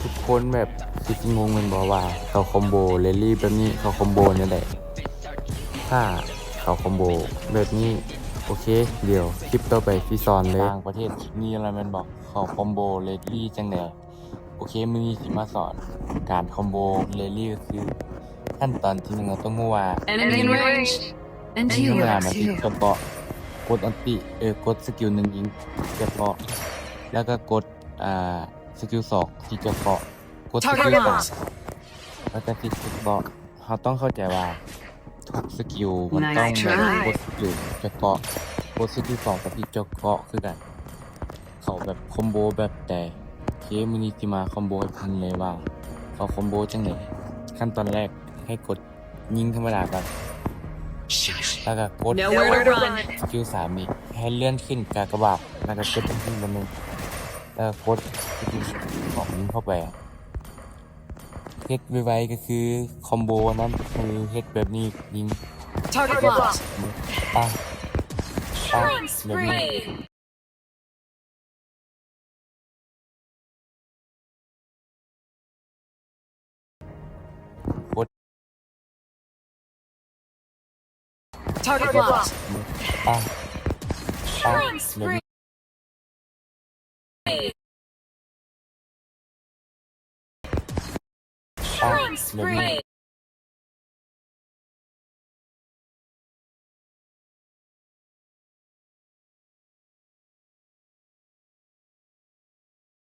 ທຸກຄົນແບບຄືຊິງົງແມ່ນບໍ່ວ່າເຂົາຄອມໂບແລນລີແບບນີ້ ເຂົາຄອມໂບແນວໃດ? ຖ້າເຂົາຄອມໂບແບບນີ້ ໂອເຄ ດຽວຄລິບຕໍ່ໄປຊິສອນເລີຍ. ຕ່າງປະເທດມີແລ້ວແມ່ນບໍ່? ເຂົາຄອມໂບແລນລີຈັ່ງໃດ? ໂອເຄ ມື້ນີ້ຊິມາສອນການຄອມໂບແລນລີ ກໍຄືຂັ້ນຕອນທີໜຶ່ງ ເຮົາຕ້ອງຮູ້ວ່າ Enemy in range. ຍິງທຳມະດາມາຕິດເຈາະເກາະ ກົດອັນຕິ ເອີ ກົດສະກິວໜຶ່ງຍິງເຈາະເກາະ ແລ້ວກໍກົດ ອ່າ ສະກິວສອງທີ່ເຈາະເກາະ ກົດສະກິວສາມ Target lost. ແລ້ວກໍຕິດເຈາະເກາະ. ເຮົາຕ້ອງເຂົ້າໃຈວ່າທຸກສະກິວມັນຕ້ອງ Nice try. ກົດສະກິວເຈາະເກາະ ກົດສະກິວສອງກໍຕິດເຈາະເກາະຄືກັນ. ເຂົາແບບຄອມໂບແບບໃດ? ໂອເຄ ມື້ນີ້ຊິມາຄອມໂບໃຫ້ເບິ່ງເລີຍວ່າເຂົາຄອມໂບຈັ່ງໃດ. ຂັ້ນຕອນແລກໃຫ້ກົດຍິງທຳມະດາກ່ອນ Shush. ແລ້ວກໍກົດ Nowhere to run. ສະກິວສາມອີກ ໃຫ້ເລື່ອນຂຶ້ນກາກະບາດ ແລ້ວກໍກົດຍິງບາດໜຶ່ງ ແລ້ວກໍກົດສະກິວສອງຍິງເຂົ້າໄປ. ເຮັດໄວໆ ກໍຄືຄອມໂບນັ້ນ ຄືເຮັດແບບນີ້ຍິງ Target lost. ປາ ປາ Killing ແບບນີ້ spree. ກົດ Target lost. ປາ ປາ Killing spree. Killing spree.